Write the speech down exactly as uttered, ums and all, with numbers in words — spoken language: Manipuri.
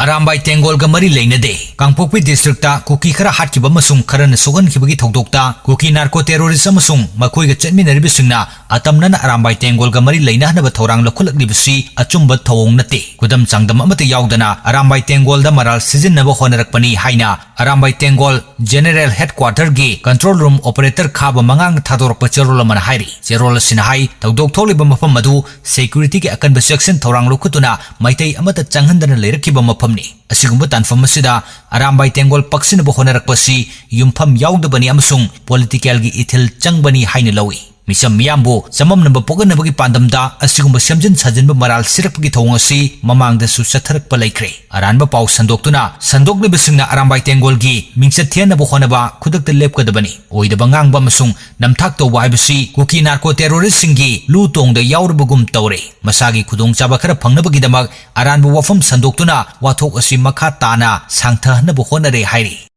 ꯑꯔꯥꯝꯕꯥꯏ ꯇꯦꯡꯒꯣꯜꯒ ꯃꯔꯤ ꯂꯩꯅꯗꯦ꯫ ꯀꯥꯡꯄꯣꯛꯄꯤ district ꯀꯨꯀꯤ ꯈꯔ ꯍꯥꯠꯈꯤꯕ ꯑꯃꯁꯨꯡ ꯈꯔꯅ ꯁꯣꯛꯍꯟꯈꯤꯕꯒꯤ ꯊꯧꯗꯣꯛꯇ ꯀꯨꯀꯤ narco terrorist ꯑꯃꯁꯨꯡ ꯃꯈꯣꯏꯒ ꯆꯠꯃꯤꯟꯅꯔꯤꯕꯁꯤꯡꯅ ꯑꯇꯝꯅꯅ ꯑꯔꯥꯝꯕꯥꯏ ꯇꯦꯡꯒꯣꯜꯒ ꯃꯔꯤ ꯂꯩꯅꯍꯟꯅꯕ ꯊꯧꯔꯥꯡ ꯂꯧꯈꯠꯂꯛꯂꯤꯕꯁꯤ ꯑꯆꯨꯝꯕ ꯊꯧꯑꯣꯡ ꯅꯠꯇꯦ꯫ ꯈꯨꯗꯝ ꯆꯥꯡꯗꯝ ꯑꯃꯠꯇ ꯌꯥꯎꯗꯅ ꯑꯔꯥꯝꯕꯥꯏ ꯇꯦꯡꯒꯣꯜꯗ ꯃꯔꯥꯜ ꯁꯤꯖꯤꯟꯅꯕ ꯍꯣꯠꯅꯔꯛꯄꯅꯤ ꯍꯥꯏꯅ ꯑꯔꯥꯝꯕꯥꯏ ꯇꯦꯡꯒꯣꯜ General Headquarter ꯒꯤ control room operator ꯈꯥꯕ ꯃꯉꯥꯡꯅ ꯊꯥꯗꯣꯔꯛꯄ ꯆꯦꯔꯣꯜ ꯑꯃꯅ ꯍꯥꯏꯔꯤ꯫ ꯆꯦꯔꯣꯜ ꯑꯁꯤꯅ ꯍꯥꯏ, ꯊꯧꯗꯣꯛ ꯊꯣꯛꯂꯤꯕ ꯃꯐꯝ ꯑꯗꯨ security ꯒꯤ ꯑꯀꯟꯕ ꯆꯦꯛꯁꯤꯟ ꯊꯧꯔꯥꯡ ꯂꯧꯈꯠꯇꯨꯅ ꯃꯩꯇꯩ ꯑꯃꯠꯇ ꯆꯪꯍꯟꯗꯅ ꯂꯩꯔꯛꯈꯤꯕ ꯃꯐꯝꯅꯤ꯫ ꯑꯁꯤꯒꯨꯝꯕ ꯇꯥꯟꯐꯝ ꯑꯁꯤꯗ ꯑꯔꯥꯝꯕꯥꯏ ꯇꯦꯡꯒꯣꯜ ꯄꯛꯁꯤꯟꯅꯕ ꯍꯣꯠꯅꯔꯛꯄꯁꯤ ꯌꯨꯝꯐꯝ ꯌꯥꯎꯗꯕꯅꯤ ꯑꯃꯁꯨꯡ political ꯒꯤ ꯏꯊꯤꯜ ꯆꯪꯕꯅꯤ ꯍꯥꯏꯅ ꯂꯧꯏ꯫ ꯃꯤꯆꯝ ꯃꯤꯌꯥꯝꯕꯨ ꯆꯃꯝꯅꯕ ꯄꯣꯛꯍꯟꯅꯕꯒꯤ ꯄꯥꯟꯗꯝꯗ ꯑꯁꯤꯒꯨꯝꯕ ꯁꯦꯝꯖꯤꯟ ꯁꯥꯖꯤꯟꯕ ꯃꯔꯥꯜ ꯁꯤꯔꯛꯄꯒꯤ ꯊꯧꯑꯣꯡ ꯑꯁꯤ ꯃꯃꯥꯡꯗꯁꯨ ꯆꯠꯊꯔꯛꯄ ꯂꯩꯈ꯭ꯔꯦ꯫ ꯑꯔꯥꯟꯕ ꯄꯥꯎ ꯁꯟꯗꯣꯛꯇꯨꯅ ꯁꯟꯗꯣꯛꯂꯤꯕꯁꯤꯡꯅ ꯑꯔꯥꯝꯕꯥꯏ ꯇꯦꯡꯒꯣꯜꯒꯤ ꯃꯤꯡꯆꯠ ꯊꯤꯍꯟꯅꯕ ꯍꯣꯠꯅꯕ ꯈꯨꯗꯛꯇ ꯂꯦꯞꯀꯗꯕꯅꯤ꯫ ꯑꯣꯏꯗꯕ ꯉꯥꯡꯕ ꯑꯃꯁꯨꯡ ꯅꯝꯊꯥꯛ ꯇꯧꯕ ꯍꯥꯏꯕꯁꯤ ꯀꯨꯀꯤ narco terrorist ꯁꯤꯡꯒꯤ ꯂꯨ ꯇꯣꯡꯗ ꯌꯥꯎꯔꯕꯒꯨꯝ ꯇꯧꯔꯦ꯫ ꯃꯁꯥꯒꯤ ꯈꯨꯗꯣꯡꯆꯥꯕ ꯈꯔ ꯐꯪꯅꯕꯒꯤꯗꯃꯛ ꯑꯔꯥꯟꯕ ꯋꯥꯐꯝ ꯁꯟꯗꯣꯛꯇꯨꯅ ꯋꯥꯊꯣꯛ ꯑꯁꯤ ꯃꯈꯥ ꯇꯥꯅ ꯁꯥꯡꯊꯍꯟꯅꯕ ꯍꯣꯠꯅꯔꯦ ꯍꯥꯏꯔꯤ꯫